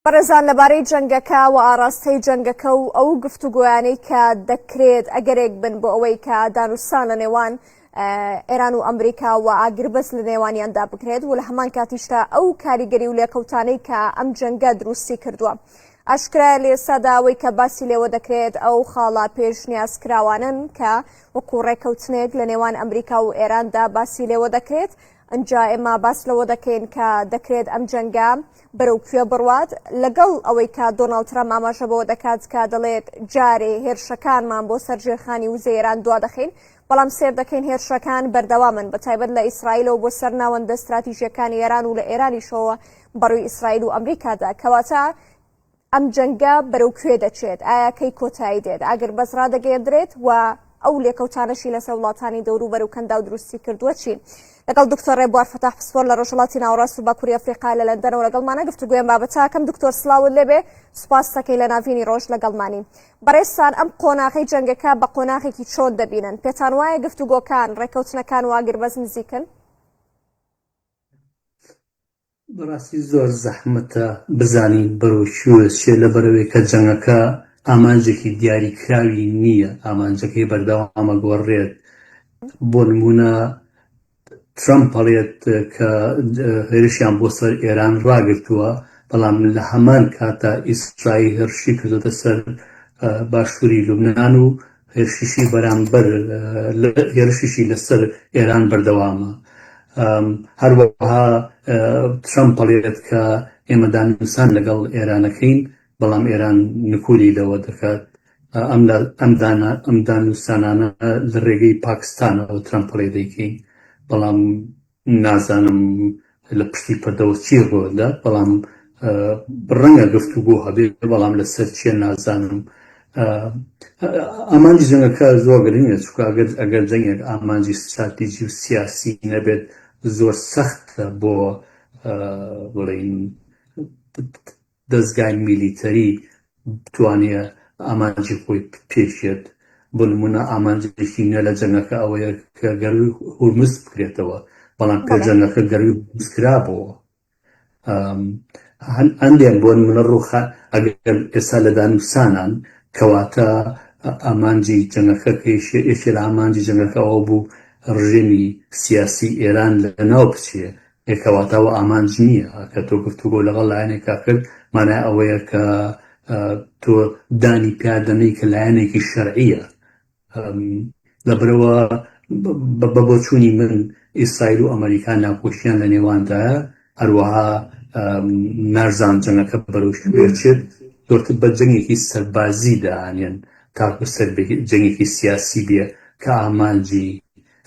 بەڕێزان لەبارەی جەنگەکە و ئاراستەی جەنگەکە و ئەو گفتوگۆیانەی کە دەکرێت ئەگەرێک بن بۆ ئەوەی کە دانوستان لە نێوان ئێران و ئەمریکا و ئاگربەست لە نێوانیاندا بکرێت و لە هەمان کاتیشتا ئەو کاریگەری و لێکەوتانەی کە ئەم جەنگە دروستی کردووە. ئاشکرایە لە ئێستادا ئەوەی کە باسی لێوە دەکرێت ئەو خاڵە پێشنیاز کراوانن کە وەکو ڕێکەوتنێک لە نێوان ئەمریکا و ئێراندا باسی لێوە دەکرێت ئنجا ئێمە باس لەوە دەکەین کە دەکرێت ئەم جەنگە بەرەو کوێ بڕوات، لەگەڵ ئەوەی کە دۆناڵد ترەمپ ئاماژە بەوە دەکات کە دەڵێت جارێ هێرشەکانمان بۆ سەر ژێرخانی وزەی ئێران دوادەخەین، بەڵام سێر دەکەین هێرشەکان بەردەوامن بەتایبەت لە ئیسرائیلەوە بۆ سەر ناوەندە ستراتیژیەکانی ئێران و لە ئێرانیشەوە بەڕووی ئیسرائیل و ئەمریکادا کەواتە ئەم جەنگە بەرەو کوێ دەچێت؟ ئایا کەی کۆتایی دێت؟ ئاگربەست ڕادەگەیەندرێت و ئەو لێکەوتانەشی لەسەر وڵاتانی دەوروبەر و کەنداو دروستی کردووە چین؟ لەگەڵ دکتۆر ڕێبوار فەتاح پسپۆر لە ڕۆژهەڵاتی ناوەڕاست و باکووری ئەفریقا لە لەندەنەوە لەگەڵمانە گفتوگۆی ئەم بابەتە ئەکەم. دکتۆر سڵاوت لێبێ، سوپاس دەکەین لە ناڤینی ڕۆژ لەگەڵمانی. بەڕێزتان ئەم قۆناغەی جەنگەکە بە قۆناغێکی چۆن دەبینن؟ پێتان وایە گفتوگۆکان، ڕێککەوتنەکان و ئاگربەست نزیکن؟ بەڕاستی زۆر زەحمەتە بزانین بەرەو کوێ چێ لەبەرئەوەی کە جەنگەکە ئامانجێکی دیاریکراوی نییە، ئامانجەکەی بەردەوام ئەگۆڕێت. بۆ نموونە ترەمپ ئەڵێت کە هێرشیان بۆ سەر ئێران ڕاگرتووە، بەڵام لە هەمان کاتا ئیسرائیل هێرشی کردۆتە سەر باشووری لوبنان و هێرشیشی بەرامبەر هێرشیشی لەسەر ئێران بەردەوامە. هەروەها ترەمپ ئەڵێت کە ئێمە دانوسان لەگەڵ ئێرانەکەین، بەڵام ئێران نکولی لەوە دەکات. ئەم دانوسانانە لە ڕێگەی پاکستانەوە ترەمپ ئەڵێ دەیکەین، بەڵام نازانم لە پشتی پەردەوە چی ڕوودەدات، بەڵام ڕەنگە گفتوگۆ هەبێ، بەڵام لەسەر چیە نازانم. ئامانجی جەنگەکە زۆر گرنگە، چونکە ئەگەر ئەگەر جەنگێک ئامانجی ستراتیجی و سیاسی نەبێت زۆر سەختە بۆ بڵێین دەزگای میلیتەری بتوانێ ئامانجی خۆی بپێکێت، بۆ نموونە ئامانجێکی نوێ لە جەنگەکە ئەوەیە کە گەرووی هورمز بکرێتەوە، بەڵام پێش جەنگەکە گەرووی هورمز کرابەوە. هەندێک بۆ نموونە ڕووخا ئەگەر ئێستا لە دانوسانان کەواتە ئامانجی جەنگەکە کە یەکێ لە ئامانجی جەنگەکە ئەوە بوو ڕژێمی سیاسی ئێران لەناو بچێ ئێ کەواتە ئەوە ئامانج نییە کە تۆ گفتوگۆ لەگەڵ لایەنێکا کرد مانای ئەوەیە کە تۆ دانی پیا دەنێی کە لایەنێکی شەرعیە لەبەرەوە بە بۆچوونی من ئیسرائیل و ئەمریکا ناکۆکیان لە نێواندایە هەروەها نارزان جەنگەکە بەرەو کوێ چێت زۆرتر بە جەنگێکی سەربازی دانێن تاکو سەر جەنگێکی سیاسی بێ کە ئامانجی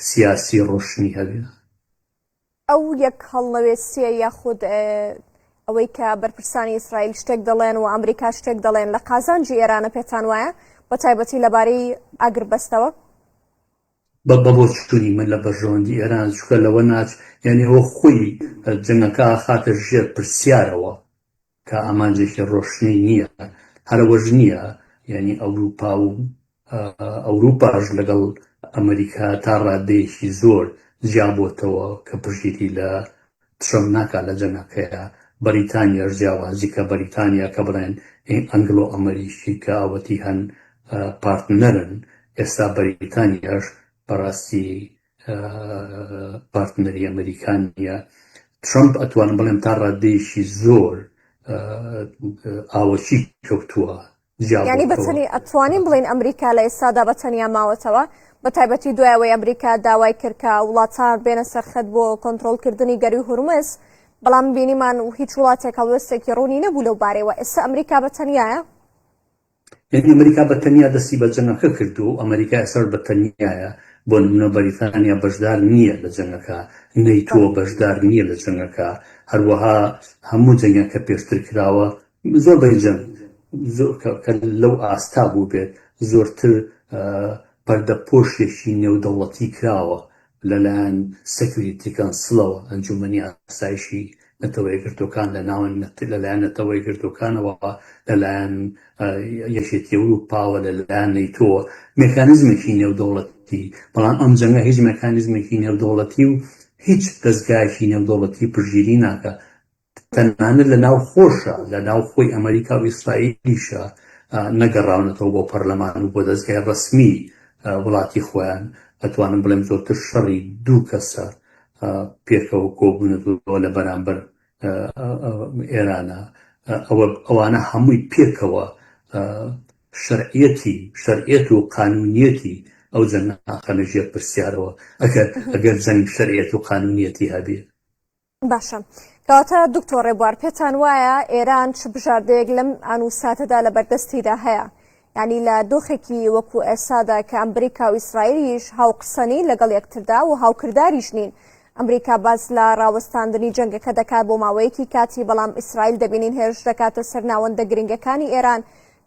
سیاسی ڕۆشنی هەبێ. ئەو یەک هەڵنەوێستیە یاخود ئەوەی کە بەرپرسانی ئیسرائیل شتێک دەڵێن و ئەمریکا شتێک دەڵێن لە قازانجی ئێرانە پێتان وایە بە تایبەتی لەبارەی ئاگربەستەوە؟ بە بۆچوونی من لە بەرژەوەندی ئێران چونکە لەوە ناچ یانی ئەوە خۆی جەنگەکە ئەخاتە ژێر پرسیارەوە کە ئامانجێکی ڕۆشنی نییە هەرەوەش نییە یانی ئەوروپا و ئەوروپاش لەگەڵ ئەمریکا تا ڕادەیەکی زۆر جیابۆتەوە کە پشتگیری لە ترەمپ ناکات لە جەنگەکەیا، بەریتانیاش جیاوازی کە بەریتانیا کە بڵێن ئەنگلۆ ئەمریکی کە ئەوەتی هەن پارتنەرن ئێستا بەریتانیاش بەڕاستی پارتنەری ئەمریکا نییە ترەمپ ئەتوانم بڵێم تا ڕادەیەکی زۆر ئاوەکی کەوتووە یانی بە تەنی ئەتوانین بڵین ئەمریکا لە ئێستادا بە تەنیا ماوەتەوە بە تایبەتی دوایەوەی ئەمریکا داوای کرد کە وڵاتان بێنە سەرخەت بۆ کۆنتترۆلکردنی گەروی هورمز بەڵام بینیمان و هیچ وڵاتێک هەڵوێستێکی ڕوونی نەبوو لەو بارەوە ئێستا ئەمریکا بە تەنیایە یعنی ئەمریکا بە تەنیا دەستی بە جەنگەکە کردو و ئەمریکا ئێستاش بە تەنیایە بۆ نمونە بەریتانیا بەشدار نییە لە جەنگەکە نەیتۆ بەشدار نییە لە جەنگەکە هەروەها هەموو جەنگەکە پێشتر کراوە زۆربەی جەنگ کە لەو ئاستا بووبێت زۆرتر پەردەپۆشێکی نێودەوڵەتی کراوە لەلایەن Security Council ەوە، ئەنجومەنی ئاسایشی نەتەوە یەکگرتووەکان لەلایەن نەتەوە یەکگرتووەکانەوە، لەلایەن یەکێتی ئەوروپاوە، لەلایەن نەیتۆوە، مێکانیزمێکی نێودەوڵەتی، بەڵام ئەم جەنگە هیچ مێکانیزمێکی نێودەوڵەتی و هیچ دەزگایەکی نێودەوڵەتی پشتگیری ناکات. تەنانەت لە ناو خۆشە لە ناو خۆی ئەمریکا و ئیسرائیلیشە نەگەڕاونەتەوە بۆ پەرلەمان و بۆ دەزگای ڕەسمی وڵاتی خۆیان. ئەتوانم بڵێم زۆرتر شەڕی دوو کەسە پێکەوە کۆبوونەتەوە لە بەرامبەر ئێرانە. ئەوە ئەوانە هەمووی پێکەوە شەرعیەتی شەرعیەت و قانونیەتی ئەو جەنگە ئەخەنە ژێر پرسیارەوە ئەگەر ئەگەر جەنگ شەرعیەت و قانونیەتی هەبێ. باشە کەواتە دکتۆر ڕێبوار پێتان وایە ئێران چ بژاردەیەک لەم ئان و ساتەدا لە بەردەستیدا هەیە؟ یعنی لە دۆخێکی وەکو ئێسادا کە ئەمریکا و ئیسرائیلیش هاوقسەنین لەگەڵ یەکتردا و هاوکرداریش نین ئەمریکا باس لە ڕاوەستاندنی جەنگەکە دەکات بۆ ماوەیەکی کاتی بەڵام ئیسرائیل دەبینین هێرش دەکاتە سەر ناوەندە گرنگەکانی ئێران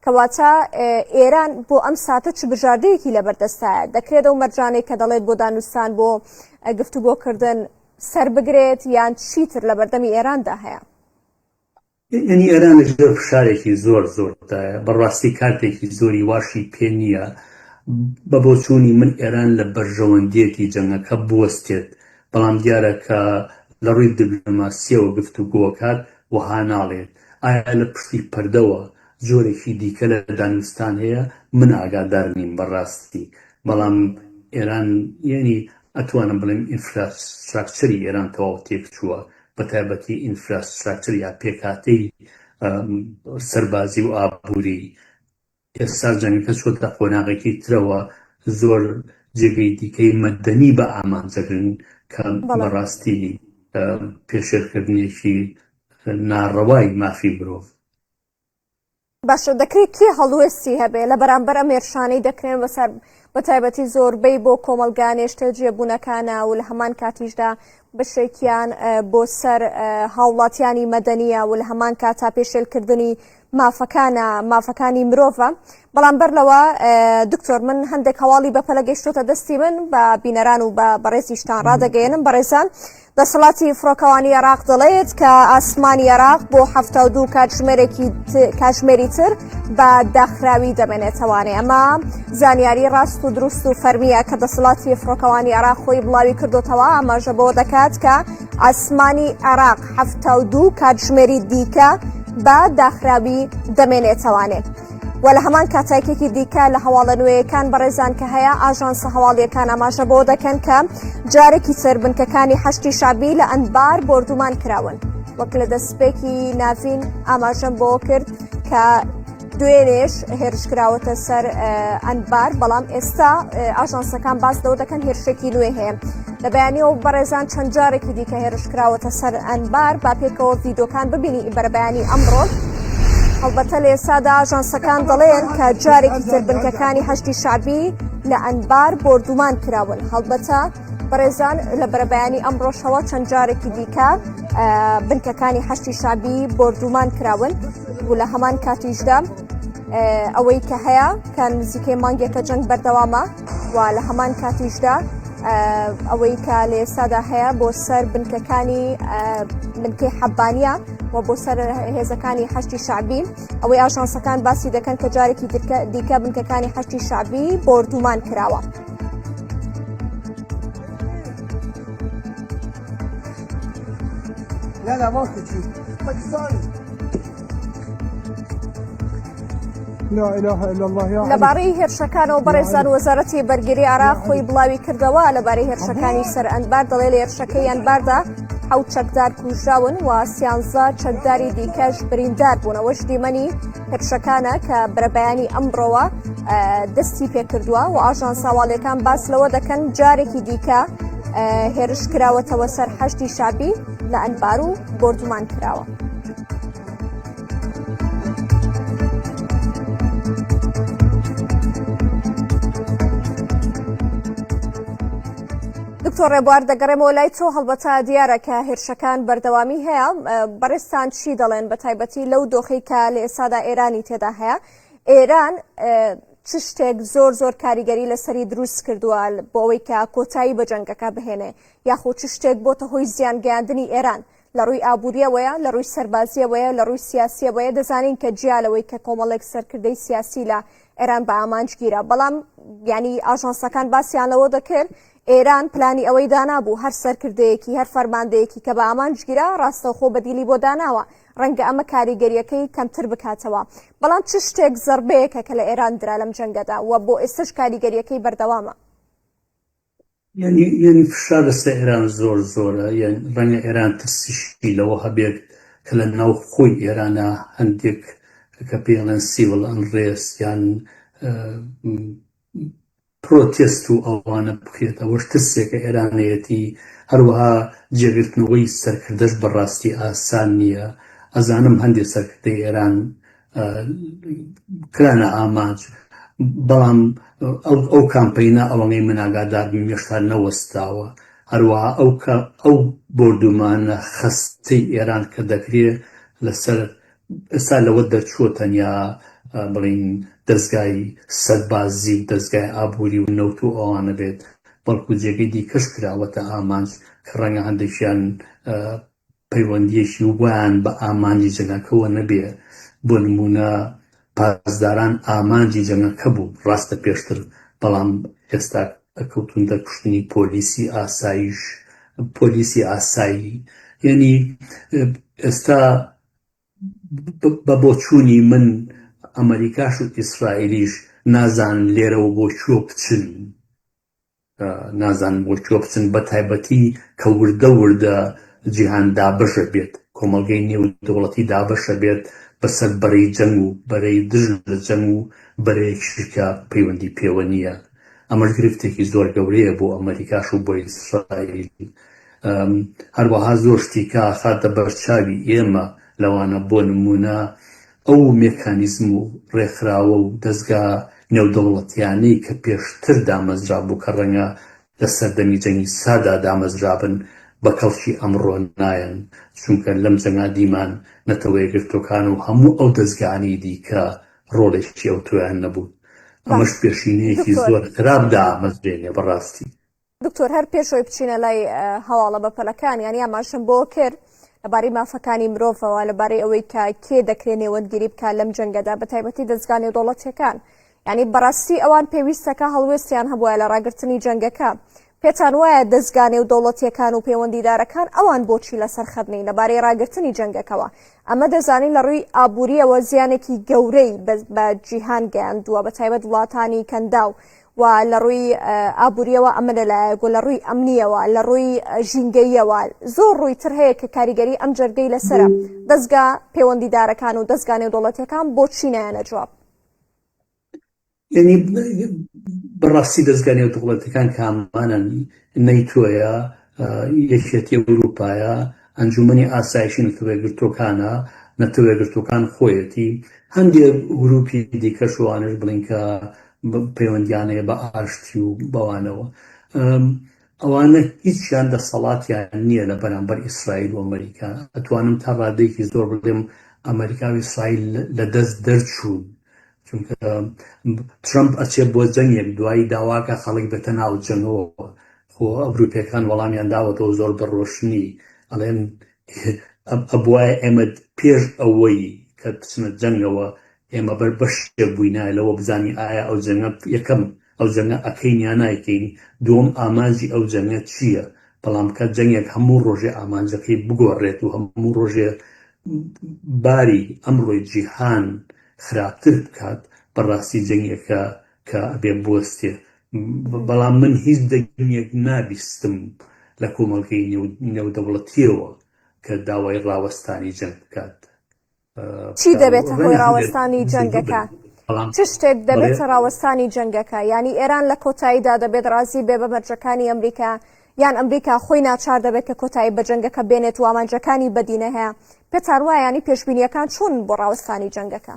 کەواتە ئێران بۆ ئەم ساتە چ بژاردەیەکی لەبەردەستایە؟ دەکرێت ئەو مەرجانەی کە دەڵێت بۆ دانوستان بۆ گفتوگۆکردن سەربگرێت یان چیتر لەبەردەمی ئێراندا هەیە؟ یەنی ئێران لە ژێر فشارێکی زۆر زۆردایە، بەڕاستی کارتێکی زۆری واشی پێ نییە. بە بۆچوونی من ئێران لە بەرژەوەندیەتی جەنگەکە بوەستێت، بەڵام دیارە کە لە ڕووی دبلۆماسیەوە گفتوگۆکات وەها ناڵێت. ئایا لە پشتی پەردەوە جۆرێکی دیکە لە دانوستان هەیە؟ من ئاگادار نیم بەڕاستی. بەڵام ئێران یەنی ئەتوانم بڵێم infrastructure ی ئێران تەواو تێکچووە، بەتایبەتی infrastructure یا پێکهاتەی سەربازی و ئابووری. ئێستا جەنگەکە چۆتە قۆناغێکی ترەوە، زۆر جێگەی دیکەی مەدەنی بە ئامانج دەگرن کە بەڕاستی پێشێلکردنێکی ناڕەوای مافی مرۆڤ. باشە دەکرێت کێ هەڵوێستی هەبێ لە بەرامبەر ئەم هێرشانەی دەکرێن بەسەر بە تایبەتی زۆربەی بۆ کۆمەڵگا نێشتەجێبوونەکانە و لە هەمان کاتیشدا بەشێکیان بۆ سەر هاوڵاتیانی مەدەنیە و لە هەمان کاتا پێشێلکردنی مافەکانە مافەکانی مرۆڤە بەڵام بەر لەوە دکتۆر من هەندێک هەواڵی بەپەلە گەیشتۆتە دەستی من بە بینەران و بە بەڕێزیشتان ڕادەگەیەنم بەڕێزان دەسەڵاتی فڕۆکەوانی عێراق دەڵێت کە ئاسمانی عێراق بۆ 72 کاتژمێرێکی کاتژمێری تر بە داخراوی دەمێنێتەوانێ ئەمە زانیاری ڕاست و دروست و فەرمیە کە دەسەڵاتی فڕۆکەوانی عێراق خۆی بڵاوی کردوتەوە ئاماژە بۆ دەکات کە ئاسمانی عێراق 72 کاتژمێری دیکە بە داخراوی دەمێنێتەوانێ. و لە هەمان کاتایکێکی دیکە لە هەواڵە نوێیەکان بەڕێزان کە هەیە ئاژانسە هەواڵیەکان ئاماژە بۆ دەکەن کە جارێکی سەر بنکەکانی حەشتی شابی لە ئەنبار بۆردومان کراون وەک لە دەستپێکی ناڤین ئاماژەم بۆ کرد کە دوێنێش هێرش کراوەتە سەر ئەنبار بەڵام ئێستا ئاژانسەکان باس لەوە دەکەن هێرشێکی نوێ هەیە لە بەیانیەوە بەڕێزان چەند جارێکی دیکە هێرش کراوەتە سەر ئەنبار با پێکەوە ڤیدۆکان ببینی بەرەبەیانی ئەمڕۆ. هەڵبەتە لە ئێستادا ئاژانسەکان دەڵێن کە جارێکی تر بنکەکانی حەشدی شەعبی لە ئەنبار بۆردومان کراون هەڵبەتە بەڕێزان لە بەرەبەیانی ئەمڕۆشەوە چەند جارێکی دیکە بنکەکانی حەشدی شەعبی بۆردومان کراون و لە هەمان کاتیشدا ئەوەی کە هەیە کە نزیکەی مانگێکە جەنگ بەردەوامە و لە هەمان کاتیشدا ئەوەی کە لە ئێستادا هەیە بۆ سەر بنکەکانی بنکەی حەبانیە و بۆ سەر هێزەکانی حەشتی شعبی ئەوەی ئاژانسەکان باسی دەکەن کە جارێکی دیکە بنکەکانی حەشتی شعبی بۆردومان کراوە. لا لا ماكو شيء باكستاني لەبارەی هێرشەکانەوە بەڕێزان وەزارەتی بەرگری عێراق خۆی بڵاوی کردەوە لەبارەی هێرشەکانی سەر ئەنبار دەڵێ لە هێرشەکەی ئەنباردا حەوت چەکدار کوژراون و سیانزە چەکداری دیکەش بریندار بوونەوەش دیمەنی هێرشەکانە کە بەرەبەیانی ئەمڕۆوە دەستی پێکردووە و ئاژانسە هەواڵیەکان باس لەوە دەکەن جارێکی دیکە هێرش کراوەتەوە سەر حەشدی شەعبی لە ئەنبار و بۆردومان کراوە. دکتۆر ڕێبوار دەگەڕێمەوە لای تۆ هەڵبەتە دیارە کە هێرشەکان بەردەوامی هەیە بەڕێزتان چی دەڵێن بە تایبەتی لەو دۆخی کە لە ئێستادا ئێرانی تێدا هەیە ئێران چ شتێک زۆر زۆر کاریگەری لەسەری دروست کردووە بۆ ئەوەی کە کۆتایی بە جەنگەکە بهێنێ یاخود چ شتێک بۆتە هۆی زیان گەیاندنی ئێران لە ڕووی ئابوورییەوەیە، لە ڕووی سەربازییەوەیە، لە ڕووی سیاسییەوەیە، دەزانین کە جیا لەوەی کە کۆمەڵێک سەرکردەی سیاسی لە ئێران بە ئامانج گیرا، بەڵام یانی ئاژانسەکان باسیان لەوە دەکرد ئێران پلانی ئەوەی دانابوو هەر سەرکردەیەکی هەر فەرماندەیەکی کە بە ئامانج گیرا ڕاستەوخۆ بەدیلی بۆ داناوە ڕەنگە ئەمە کاریگەریەکەی کەمتر بکاتەوە بەڵام چ شتێک زەربەیەکە کە لە ئێران درا لەم جەنگەدا و بۆ ئێستش کاریگەریەکەی بەردەوامە؟ یانی یانی فشار لەسەر ئێران زۆر زۆرە یان ڕەنگە ئێران ترسیشی لەوە هەبێت کە لە ناو خۆی ئێرانە هەندێک کە پێڵێن civil unrest یان protest و ئەوانە بکرێت ئەوەش ترسێکە ئێران هەیەتی هەروەها جێگرتنەوەی سەرکردەش بەڕاستی ئاسان نییە ئەزانم هەندێک سەرکردەی ئێران کرانە ئامانج بەڵام ئەو کامپەینە ئەوەنەی من ئاگادار بم هێشتا نەوەستاوە هەروەها ئەو ئەو بۆردومانە خەستەی ئێران کە دەکرێت لەسەر ئێستا لەوە دەرچووە تەنیا بڵین دەستگای سەربازی و دەستگای ئابووری و نەوت و ئەوانە بێت بەڵکو جێگەی دیکەش کراوەتە ئامانج کە ڕەنگە هەندێکیان پەیوەندییەکی وایان بە ئامانجی جەنگەکەوە نەبێ، بۆ نموونە پاسداران ئامانجی جەنگەکە بوو، ڕاستە پێشتر، بەڵام ئێستا کەوتوونتە کوشتنی پۆلیسی ئاسایش، پۆلیسی ئاسایی، یەنی ئێستا بە بۆچوونی من ئەمەریکاش و ئیسرائیلیش نازانن لێرەوە بۆ کوێ بچن. نازانم بۆ کوێ بچن بە تایبەتی کە وردە وردە جیهان دابەشە بێت کۆمەڵگەی نێودەوڵەتی دابەشە بێت بەسەر بەرەی جەنگ و بەرەی دژ لە جەنگ و بەرەیەکیش کە پەیوەندی پێوە نییە ئەمەش گرفتێکی زۆر گەورەیە بۆ ئەمەریکاش و بۆ ئیسرائیل هەروەها زۆر شتی کە خاتە بەرچاوی ئێمە لەوانە بۆ نمونە ئەو مێکانیزم و ڕێکخراوە و دەزگا نێودەوڵەتیانەی کە پێشتر دامەزرابوو کە ڕەنگە لە سەردەمی جەنگی ساردا دامەزرابن بە کەڵکی ئەمڕۆ نایەن چونکە لەم جەنگا دیمان نەتەوەیەکگرتووەکان و هەموو ئەو دەزگانەی دیکە ڕۆڵێکی ئەوتۆیان نەبوو ئەمەش باش پێشینەیەکی دکتۆر. زۆر خراپ دامەزرێنێ بەڕاستی. دکتۆر هەر پێش ئەوەی بچینە لای هەواڵە بەپەلەکان یانی ئاماژەم بۆ کرد لەبارەی مافەکانی مرۆڤەوە لەبارەی ئەوەی کە کێ دەکرێت نێوەندگیری بکات لەم جەنگەدا بە تایبەتی دەزگا نێودەوڵەتیەکان یعنی بەڕاستی ئەوان پێویستەکە هەڵوێستیان هەبووە لە ڕاگرتنی جەنگەکە پێتان وایە دەزگا نێودەوڵەتیەکان و پەیوەندیدارەکان ئەوان بۆچی لەسەر خەت نین لەبارەی ڕاگرتنی جەنگەکەوە ئەمە دەزانین لە ڕووی ئابووریەوە زیانێکی گەورەی بە جیهان گەیاندووە بە تایبەت وڵاتانی کەنداو و لە ڕووی ئابووریەوە ئەمە لەلایەک و لە ڕووی ئەمنیەوە لە ڕووی ژینگەییەوە زۆر ڕووی تر هەیە کە کاریگەری ئەم جەرگەی لەسرە دەستگا پەیوەندیدارەکان و دەستگا نێودەوڵەتیەکان بۆچی نایەنە جواب؟ یعنی بەڕاستی دەستگا نێودەوڵەتەکان کامانن نەیتۆیە یەکێتی ئەوروپایە ئەنجومەنی ئاسایشی نەتەوەیەکگرتووەکانە نەتەوەیەکگرتووەکان خۆیەتی هەندێک گروپی دیکەش وانش بڵین کە پەیوەندیان هەیە بە ئاشتی و بەوانەوە ئەوانە هیچیان دەسەڵاتیان نییە لە بەرامبەر ئیسرائیل و ئەمریکا ئەتوانم تا ڕادەیەکی زۆر بڵێم ئەمریکا و ئیسرائیل لە دەست دەرچوون چونکە ترەمپ ئەچێت بۆ جەنگێک دوایی داواکە خەڵک بێتە ناو جەنگەوە خۆ ئەوروپیەکان وەڵامیان داوەتەوە زۆر بە ڕۆشنی ئەڵێن ئەبوایە ئێمە پێش ئەوەی کە بچنە جەنگەوە ئێمە بەر بەشێک بووینایە لەوە بزانین ئایا ئەو جەنگە یەکەم ئەو جەنگە ئەکەین یا نایکەین دووەم ئامانجی ئەو جەنگە چییە بەڵام کە جەنگێک هەموو ڕۆژێ ئامانجەکەی بگۆڕێت و هەموو ڕۆژێ باری ئەمڕۆی جیهان خراپتر بکات بەڕاستی جەنگێکە کە ئەبێ بوەستێ بەڵام من هیچ دەنگێک نابیستم لە کۆمەڵگەی نێودەوڵەتیەوە کە داوای ڕاوەستانی جەنگ بکات. چی دەبێتە هۆی ڕاوەستانی جەنگەکە؟ چ شتێک دەبێتە ڕاوەستانی جەنگەکە؟ یانی ئێران لە کۆتاییدا دەبێت ڕازی بێ بە مەرجەکانی ئەمریکا یان ئەمریکا خۆی ناچار دەبێت کە کۆتایی بە جەنگەکە بێنێت و ئامانجەکانی بەدی نەهێ؟ پێتان وایە یانی پێشبینییەکان چۆنن بۆ ڕاوەستانی جەنگەکە؟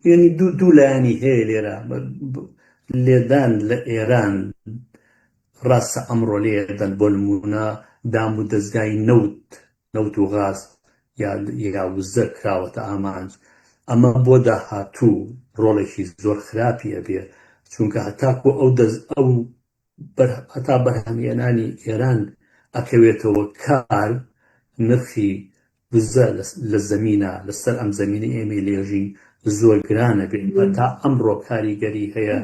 یانی دوو لایەنی هەیە لێرە لێدان لە ئێران ڕاستە ئەمڕۆ لێدەن بۆ نمونە دام و دەزگای نەوت نەوت و غاز یا وزە کراوەتە ئامانج ئەمە بۆ داهاتوو ڕۆڵێکی زۆر خراپی ئەبێ چونکە هەتاکو ئەو دەست ئەو هەتا بەرهەمهێنانی ئێران ئەکەوێتەوە کار نرخی وزە لە زەمینە لەسەر ئەم زەمینەی ئێمەی لێژین زۆر گرانە بێت تا ئەمڕۆ کاریگەری هەیە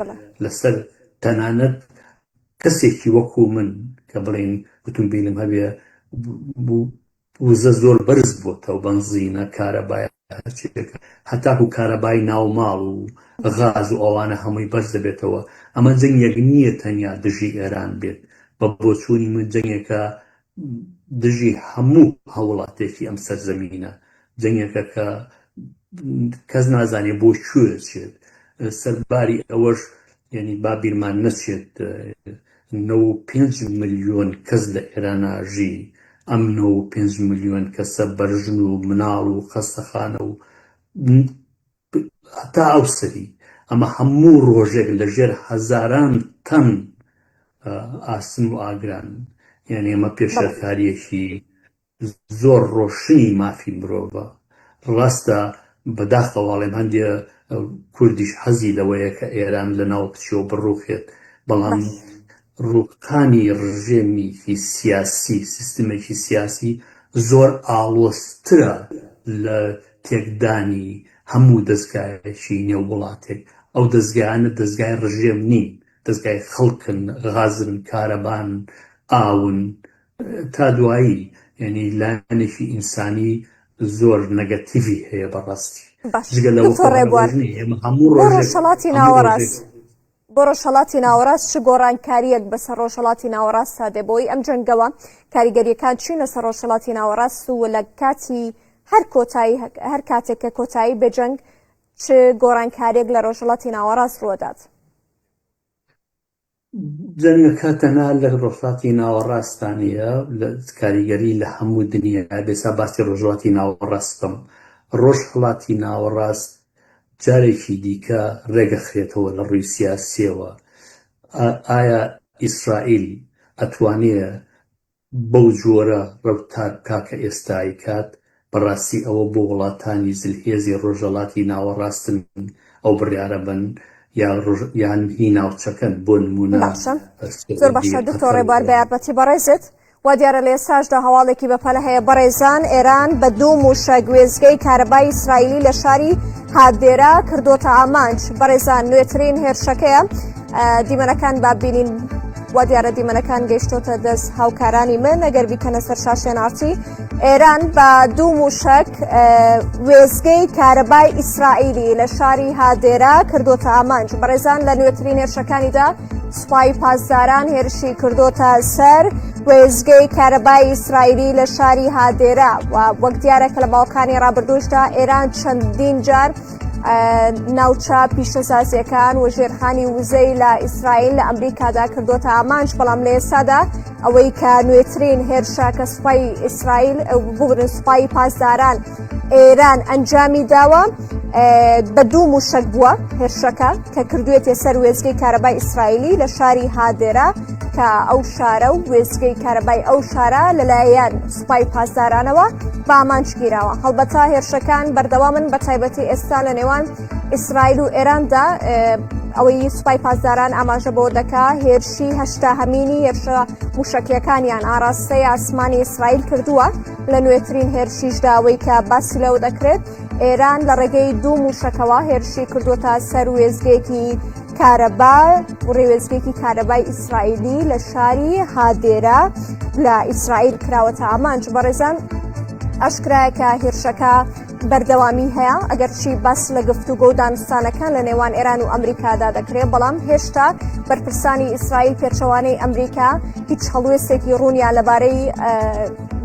لەسەر تەنانەت. کەسێکی وەکو من کە بڵێین ئوتومبیلم هەبێ وزە زۆر بەرز بۆتەوە بەنزینە کارەبای هەرچێکە هەتاکو کارەبای ناو ماڵ و غاز و ئەوانە هەمووی بەرز دەبێتەوە ئەمە جەنگێک نییە تەنیا دژی ئێران بێت بە بۆچوونی من جەنگێکە دژی هەموو هاوڵاتێکی ئەم سەرزەمینە جەنگێکە کە کەس نازانێت بۆ کوێ چێت سەرباری ئەوەش یعنی با بیرمان نەچێت 95 ملیۆن کەس لە ئێران ئەژی ئەم 95 ملیۆن کەسە بەرژن و مناڵ و خەستەخانە و هەتا ئەو سەری ئەمە هەموو ڕۆژێک لە ژێر هەزاران تەن ئاسن و ئاگران یعنی ئەمە پێشێلکاریەکی زۆر ڕۆشنی مافی مرۆڤە. ڕاستە بەداخەوە ئەڵێم هەندێ کوردیش حەزی لەوەیە کە ئێران لەناو بچێ و بڕوخێت، بەڵام ڕوخانی ڕژێمیکی سیاسی، سیستمێکی سیاسی زۆر ئاڵۆزترە لە تێکدانی هەموو دەزگایەکی نێو وڵاتێک. ئەو دەزگایانە دەزگای ڕژێم نین، دەزگای خەڵکن، غازن، کارەبان، ئاون، تا دوایی یعنی لایەنێکی ئینسانی زۆر نەگەتیڤی هەیە بەڕاستی باش جگە لەوە دکتۆر خۆ هەر ڕێبوار ئەوەش نییە ئێمە هەموو بۆ ڕۆژێک ڕۆژهەڵاتی هەموو ڕۆژێک ناوەڕاست بۆ ڕۆژهەڵاتی ناوەڕاست چ گۆڕانکارییەک بەسەر ڕۆژهەڵاتی ناوەڕاستدا دێ بۆی ئەم جەنگەوە کاریگەریەکان چین لەسەر ڕۆژهەڵاتی ناوەڕاست و لە کاتی هەر کۆتایی هەر کاتێک کە کۆتایی بێ جەنگ چ گۆڕانکاریەک لە ڕۆژهەڵاتی ناوەڕاست ڕووەدات؟ جەنگەکە تەنها لە ڕۆژهەڵاتی ناوەڕاستدا نییە، لە کاریگەری لە هەموو دنیا بێسا باسی ڕۆژهەڵاتی ناوەڕاست بکەم. ڕۆژهەڵاتی ناوەڕاست جارێکی دیکە ڕێگەخرێتەوە لە ڕووی سیاسیەوە. ئایا ئیسرائیل ئەتوانێ بەو جۆرە ڕەوتار بکا کە ئێستا ئەیکات، بەڕاستی ئەوە بۆ وڵاتانی زلهێزی ڕۆژهەڵاتی ناوەڕاستن ئەو بڕیارە بەن یا یان هی ناوچەکەن بۆ نموونە باشە زۆر سعودی باشە دکتۆر قەتەر و ڕێبوار بە ئێران. یارمەتی بەڕێزت وا دیارە لە ئێستاشدا هەواڵێکی بەپەلە هەیە بەڕێزان ئێران بە دوو مووشەک وێستگەی کارەبای ئیسرائیلی لە شاری هادێرا کردۆتە ئامانج بەڕێزان نوێترین هێرشەکەیە دیمەنەکان با بینین وا دیارە دیمەنەکان گەیشتۆتە دەست هاوکارانی من ئەگەر بیکەنە سەر شاشەی ناڕتی ئێران بە دوو موشک وێزگەی کارەبای ئیسرائیلی لە شاری هادێرا کردوتە ئامانج بەڕێزان لە نوێترین هێرشەکانیدا سوپای پاسداران هێرشی کردوتە سەر وێزگەی کارەبای ئیسرائیلی لە شاری هادێرا و وەک دیارە کە لە باوکانی ڕابردووشدا ئێران چەندین جار ناوچە پیشەسازیەکان و ژێرخانی وزەی لە ئیسرائیل لە ئەمریکادا کردوتە ئامانج بەڵام لە ئێستادا ئەوەی کە نوێترین هێرشە کە سوپای ئیسرائیل بگرن سوپای پاسداران ئێران ئەنجامی داوە بە دوو موشک بووە هێرشەکە کە کردوێتێ سەر وێزگەی کارەبای ئیسرائیلی لە شاری هادێرا کە ئەو شارە و وێزگەی کارەبای ئەو شارە لەلایەن سوپای پاسدارانەوە بە ئامانج گیراوە. هەڵبەتە هێرشەکان بەردەوامن بە تایبەتی ئێستا لە نێوان ئیسرائیل و ئێراندا ئەوەی سوپای پاسداران ئاماژە بۆ دەکا هێرشی هەشتا هەمینی هێرشە موشەکیەکانیان ئاراستەی ئاسمانی ئیسرائیل کردووە لە نوێترین هێرشیشدا ئەوەی کە باسی لەوە دەکرێت ئێران لە ڕێگەی دوو موشەکەوە هێرشی کردووەتە سەر وێستگەیەکی کارەبا و ڕێوێزگێکی کارەبای ئیسرائیلی لە شاری هادێرا لە ئیسرائیل کراوەتە ئامانج بەڕێزان ئاشکرایە کە هێرشەکە بەردەوامی هەیە ئەگەرچی باس لە گفتوگۆ و دانوستانەکان لە نێوان ئێران و ئەمریکادا دەکرێت بەڵام هێشتا بەرپرسانی ئیسرائیل پێچەوانەی ئەمریکا هیچ هەڵوێستێکی ڕوونیان لەبارەی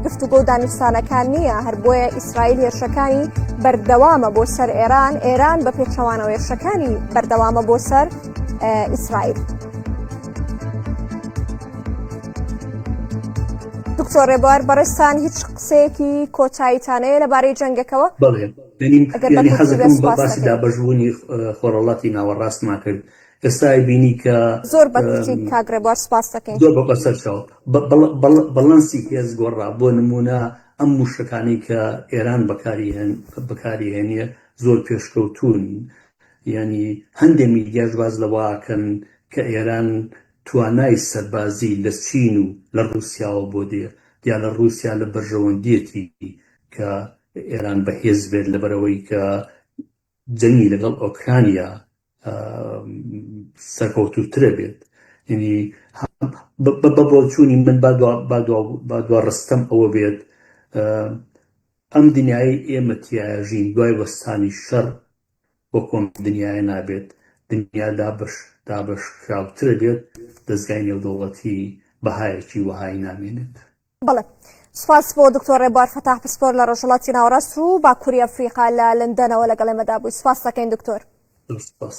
گفتوگۆ و دانوستانەکان نییە، هەر بۆیە ئیسرائیل هێرشەکانی بەردەوامە بۆ سەر ئێران، ئێران بە پێچەوانەوە هێرشەکانی بەردەوامە بۆ سەر ئیسرائیل. دکتۆر ڕێبوار بەڕێزتان هیچ قسەیەکی کۆتاییتانەیە لەبارەی جەنگەکەوە؟ بەڵێ یعنی حەزەکەم باسی دابەشبوونی خۆرهەڵاتی ناوەڕاستمان کرد ئێستا بینی کە زۆر بە کورتی کاک ڕێبوار سپاس دەکەین. زۆر بە بەسەرچاو بەڵەنسی هێز گۆڕا بۆ نمونە ئەم موشەکانەی کە ئێران بەکاری هێنێ زۆر پێشکەوتوون یانی هەندێ میدیاش باس لەوە ئەکەن کە ئێران توانای سەربازی لە چین و لە ڕوسیاوە بۆ دێ دیارە ڕوسیا لە بەرژەوەندیەتی کە ئێران بەهێز بێت لەبەرئەوەی کە جەنگی لەگەڵ ئۆکرانیا سەرکەوتووترە بێت یعنی. بە بۆچوونی من با دوا ڕستەم ئەوە بێت ئەم دنیای ئێمە تیایا ژین دوای وەستانی شەڕ وەکو ئەم دنیایە نابێت، دنیا دابەش دابەشکراوترە بێت، دەزگای نێودەوڵەتی بەهایەکی وەهای نامێنێت. بەڵێ سوپاس بۆ دکتۆر ڕێبوار فەتاح پسپۆر لە ڕۆژهەڵاتی ناوەڕاست و باکووری ئەفریقا لە لەندەنەوە لەگەڵ ئێمەدا بووی سوپاس دەکەین دکتۆر. زۆر سوپاس.